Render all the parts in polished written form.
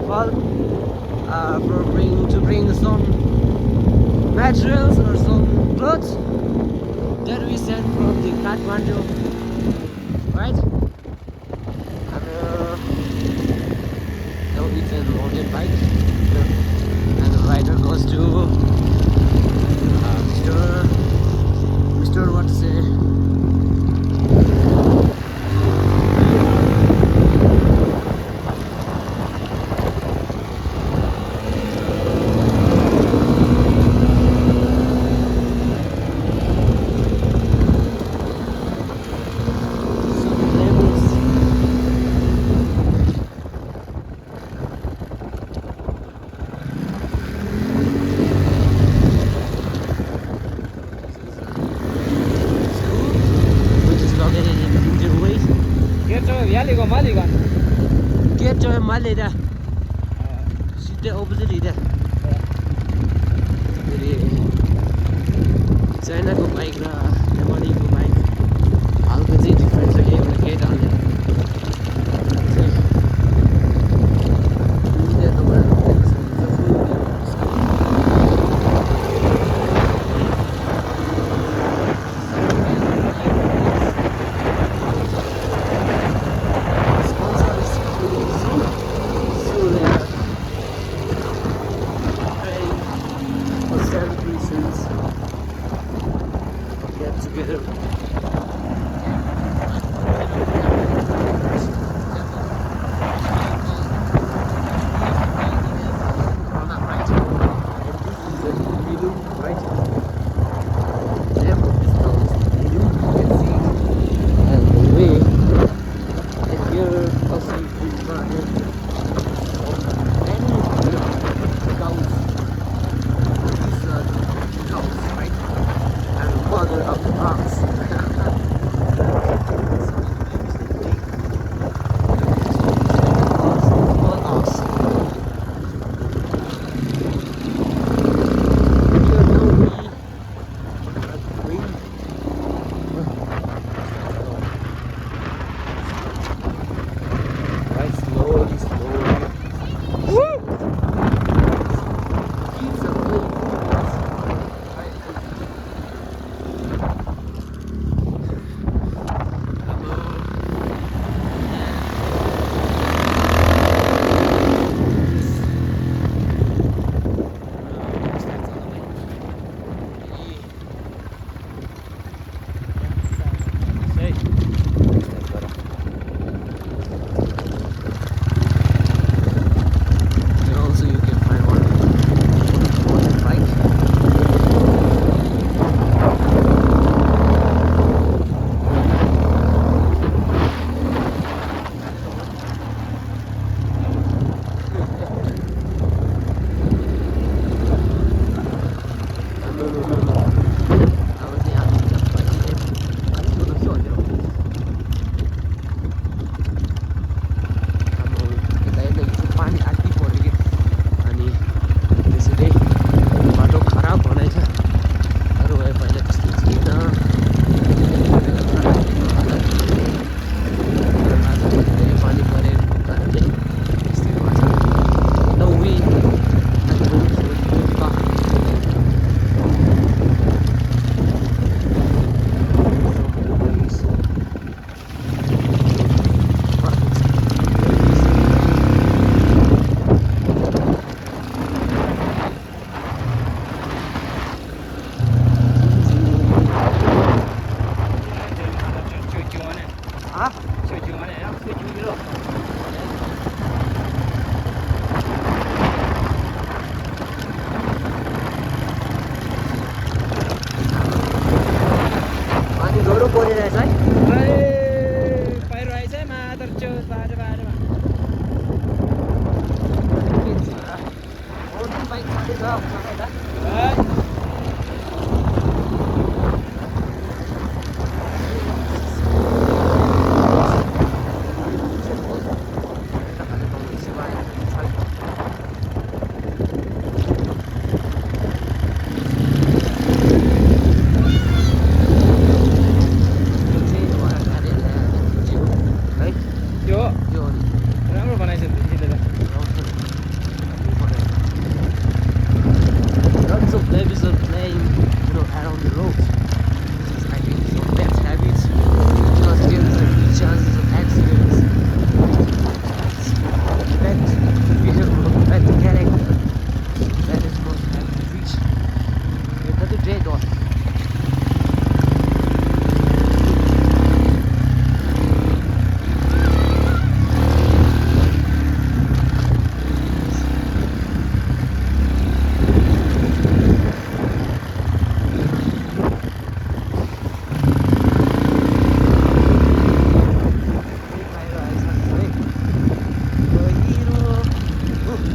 fall to bring some materials or some clothes that we sent from the Kathmandu, right? And now it's a mountain bike, and the rider goes to Mr. What to say? Get to Mali there. Sit the opposite there. China को bike र नेपाली को bike हालको चाहिँ difference छ के भने के त get together.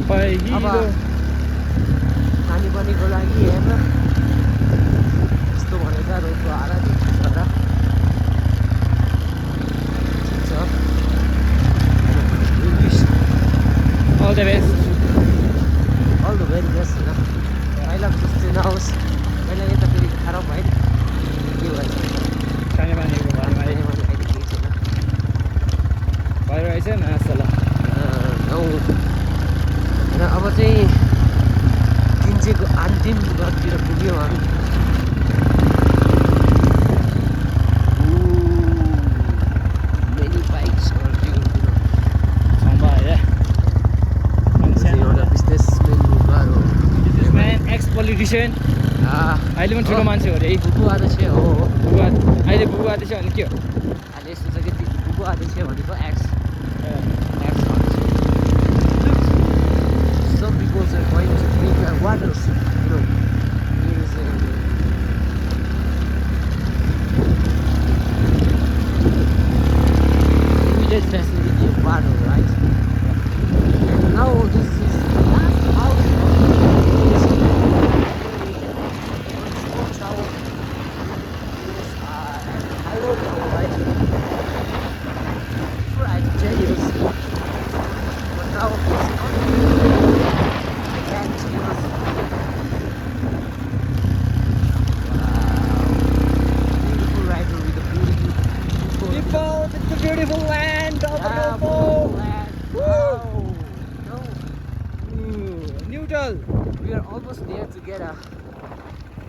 पहिलो खानेपानीको लागि हेर्न यस्तो भनेर रोडको हारा ठिक छ all the best. All the very best होइन पहिला जस्तो नहोस् पहिला यता फेरि खराब भयो के भन्छ खानेपानीको बारेमा अहिले केही छैन भइरहेछ मासला र अब चाहिँ किन्चेको अन्तिम घरतिर पुग्यौँ हामी मेनी बाइक्स एउटा बिजनेसम्यानको घर हो एक्स-पोलिटिसियन अहिले पनि ठुलो मान्छे हो अरे बुबु अध्यक्ष हो अहिले बुबु अध्यक्ष भने के हो अहिले यस्तो छ कि बुबु अध्यक्ष भनेको x some people are going to drink waters, you know. There is a limited facility of water, right? And now this is the last house. Right? Before I tell you this, but now it's beautiful land of dolpo. Wow. No. Neutral. We are almost there to get a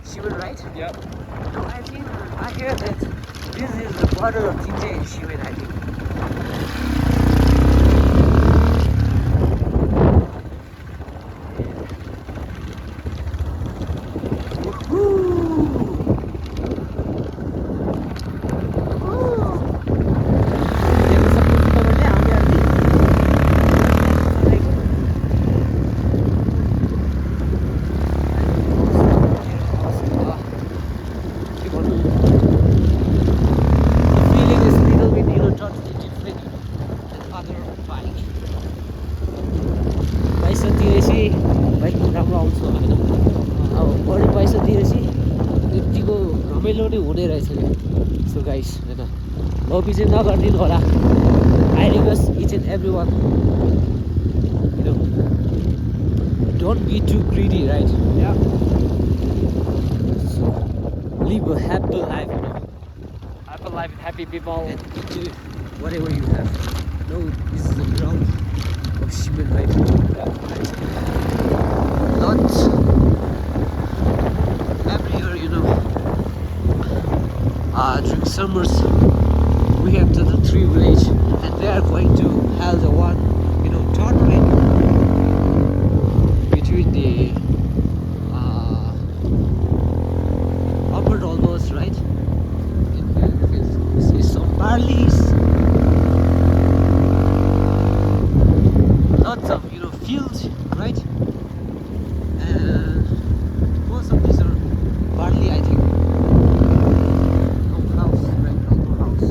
Shivan, right? Yep. No, I hear that this is the border of Tinja and Shivan, I think. बाइकमा राम्रो आउँछ होइन अब बढी पैसा दिएपछि त्यतिको रमाइलो नै हुँदै रहेछ क्या सो गाइस होइन लबी चाहिँ नगरिदिनु होला I request each and every one you know don't be too greedy right live a happy life you know Happy life with happy people. and do whatever you have no this is the ground of human life not every year, you know, during summers we have to the three village and they are going to have the one, you know, tournament between the upper dolpos, right? It's some barleys, lots of, you know, fields, right? Most of these are barley, I think. No house, right? No house.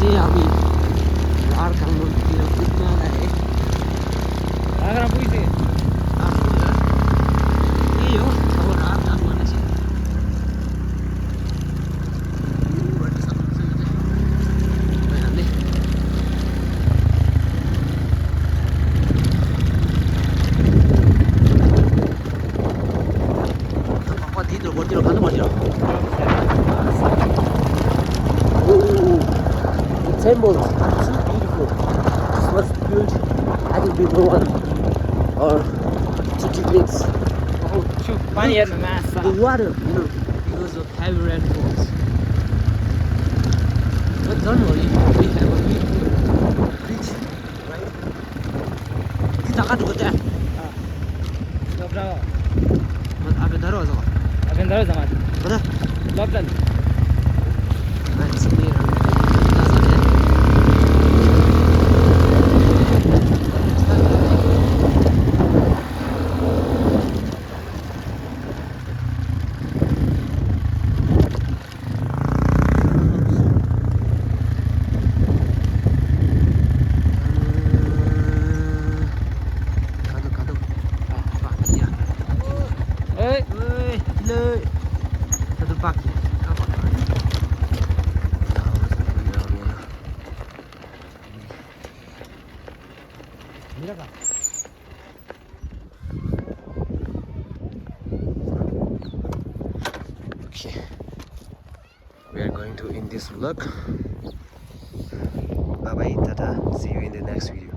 चाहिँ हामी लार कामतिर पुग्न आए आगरा पुग्थे यही हो अब रात काम गर्ने चाहिँ हामीले कतितिर गोतिर खानु भन्यो temples are so beautiful. This was built, I think, before 1 or 2 decades. Oh, shoot, पानी हेर्नु माछा The water, you know, because of heavy rainfalls. But don't worry, we have a beautiful beach, right? Kita akan dukut ya. Dobra, Apa yang taruh sama? apa yang taruh sama? Mana? Dobra. Nah, di sini. Hello. Satu pagi. Apa? Okay, we are going to end this vlog. Bye bye, tata. See you in the next video.